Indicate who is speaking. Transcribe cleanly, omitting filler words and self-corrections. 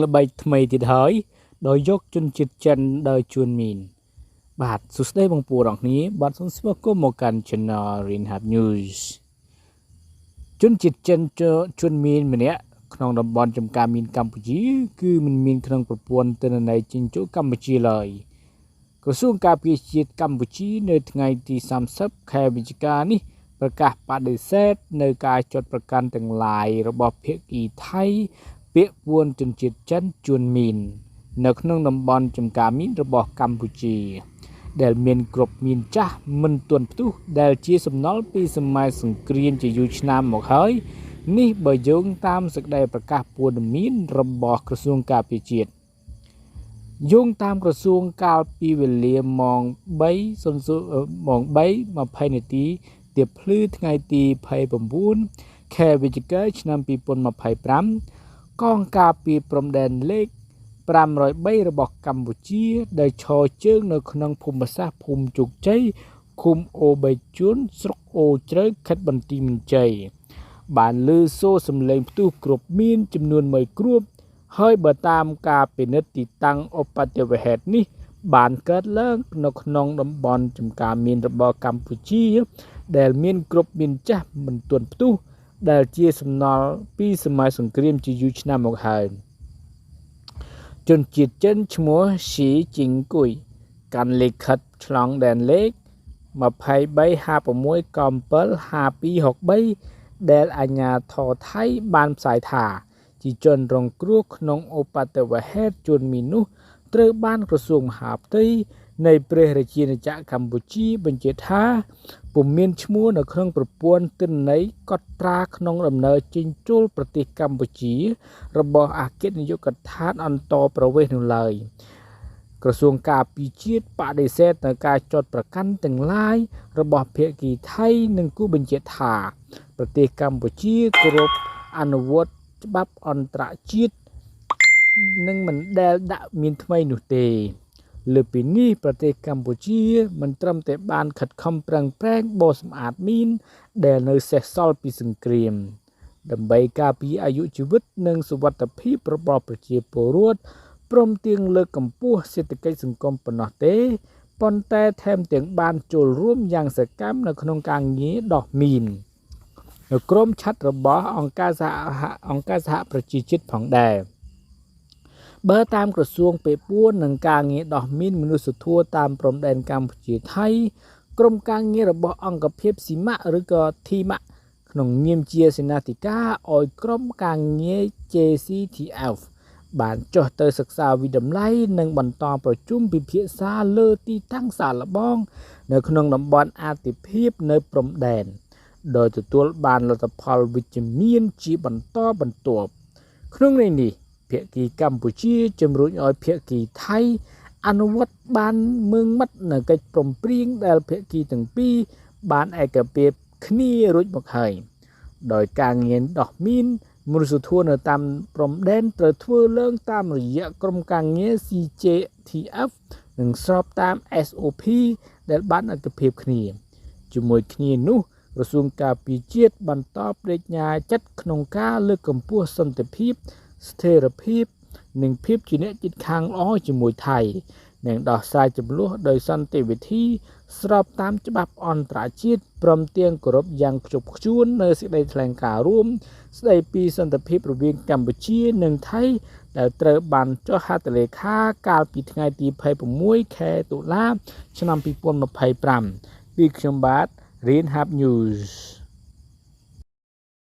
Speaker 1: ល្បិចថ្មីទៀតហើយដោយយកជនជាតិចិនដោយជួនមីនបាទសួស្តីបងប្អូនទាំងគ្នាបាទសូមស្វាគមន៍មកកាន់ Channel Rinhap News ជនជាតិចិនជួនមីនម្នាក់ក្នុងតំបន់ចំការមីនកម្ពុជាគឺមិនមានក្នុងប្រព័ន្ធទិន្នន័យចេញចូលកម្ពុជាឡើយក្រសួងការពារជាតិកម្ពុជានៅថ្ងៃទី30ខែវិច្ឆិកានេះប្រកាសបដិសេធនៅការចោទប្រកាន់ទាំងឡាយរបស់ភាគីថៃពាក្យពួនជនជាតិចិនជួនមីននៅក្នុងតំបន់ចំការមីនរបស់កម្ពុជាដែលមានគ្រាប់មីនចាស់មិនទាន់ផ្ទុះដែលជាសំណល់ពីសម័យសង្គ្រាមជាយូរឆ្នាំមកហើយនេះបើយោងតាមសេចក្តីប្រកាសព័ត៌មានរបស់ក្រសួងការពារជាតិយោងតាមក្រសួងកាលពីវេលាម៉ោង 3:20 នាទីទៀបភ្លឺថ្ងៃទី29ខែវិច្ឆិកាឆ្នាំ2025កងការពារព្រំដែនលេខ503របស់កម្ពុជាដែលឈរជើងនៅក្នុងភូមិសាស្ត្រភូមិជោគជ័យឃុំអូរបីជួនស្រុកអូរជ្រៅខេត្តបន្ទាយមានជ័យបានឮសូរសំឡេងផ្ទុះគ្រាប់មីនចំនួន1គ្រាប់ហើយបើតាមការពិនិត្យទីតាំងឧបទ្ទវហេតុនេះបានកើតឡើងនៅក្នុងតំបន់ចំការមីនរបស់កម្ពុជាដែលមានគ្រាប់មីនចាស់មិនទាន់ផ្ទុះដែលជាសំណល់ពីសម័យសង្គ្រាមជាយូរឆ្នាំមកហើយជនជាតិចិនឈ្មោះស៊ីជីងគុយកាន់លិខិតឆ្លងដែនលេខ2356ក75263ដែលអាជ្ញាធរថៃបានផ្សាយថាជាជនរងគ្រោះក្នុងឧបទ្ទវហេតុជួនមីននោះត្រូវបានក្រសួងមហាផ្ទៃនៃព្រះរាជាណាចក្រកម្ពុជាបញ្ជាក់ថាពុំមានឈ្មោះនៅក្នុងប្រព័ន្ធទិន្នន័យកត់ត្រាក្នុងដំណើរចេញចូលប្រទេសកម្ពុជារបស់អគ្គនាយកដ្ឋានអន្តរប្រវេសន៍នោះឡើយក្រសួងការពារជាតិបដិសេធនៅការចោទប្រកាន់ទាំងឡាយរបស់ភាគីថៃនិងគូបញ្ជាក់ថាប្រទេសកម្ពុជាគោរពអនុវត្តច្បាប់អន្តរជាតិនិងមិនដែលដាក់មានថ្មីនោះទេលើពីនេះប្រទេសកម្ពុជាមិនត្រឹមតែបានខិតខំប្រឹងប្រែងបោសសម្អាតមីនដែលនៅសេសសល់ពីសង្គ្រាមដើម្បីការពារអាយុជីវិតនិងសុវត្ថិភាពរបស់ប្រជាពលរដ្ឋព្រមទាំងលើកកម្ពស់សេដ្ឋកិច្ចសង្គមប៉ុណ្ណោះទេប៉ុន្តែថែមទាំងបានចូលរួមយ៉ាងសកម្មនៅក្នុងការងារដោះមីននៅក្រុមឆត្ររបស់អង្គការសហប្រជាជាតិផងដែរបើតាមក្រសួងពាក់ព័ន្ធនឹងការងារដោះមីនមនុស្សធម៌តាមព្រំដែនកម្ពុជាថៃក្រុមការងាររបស់អង្គភាពស៊ីម៉ាក់ឬក៏ធីម៉ាក់ក្នុងនាមជាសេនាធិការឲ្យក្រុមការងារ JCTF បានចុះទៅសិក្សាវិតម្លៃនិងបន្តប្រជុំពិភាក្សាលើទីតាំងសាកល្បងនៅក្នុងតំបន់អាទិភាពនៅព្រំដែនដោយទទួលបានលទ្ធផលវិជ្ជមានជាបន្តបន្ទាប់ក្នុងន័យនេះភាគីកម្ពុជាជំរុញឲ្យភាគីថៃអនុវត្តបានម៉ឺងម៉ាត់នៅកិច្ចព្រមព្រៀងដែលភាគីទាំងពីរបានឯកភាពគ្នារួចមកហើយដោយការងារដោះមីនមនុស្សធម៌នៅតាមព្រំដែនត្រូវធ្វើឡើងតាមរយៈក្រុមការងារ CJTF និងស្របតាម SOP ដែលបានឯកភាពគ្នាជាមួយគ្នានោះក្រសួងការពារជាតិបន្តប្តេជ្ញាចិត្តក្នុងការលើកកម្ពស់សន្តិភាពស្ថិរភាពនិងភាពជាអ្នកជិតខាងល្អជាមួយថៃនិងដោះស្រាយជម្លោះដោយសន្តិវិធីស្របតាមច្បាប់អន្តរជាតិព្រមទាំងគោរពយ៉ាងខ្ជាប់ខ្ជួននៅសេចក្តីថ្លែងការណ៍រួមស្តីពីសន្តិភាពរវាងកម្ពុជានិងថៃដែលត្រូវបានចុះហត្ថលេខាកាលពីថ្ងៃទី26ខែតុលាឆ្នាំ2025ពីខ្ញុំបាទ Rinhap News។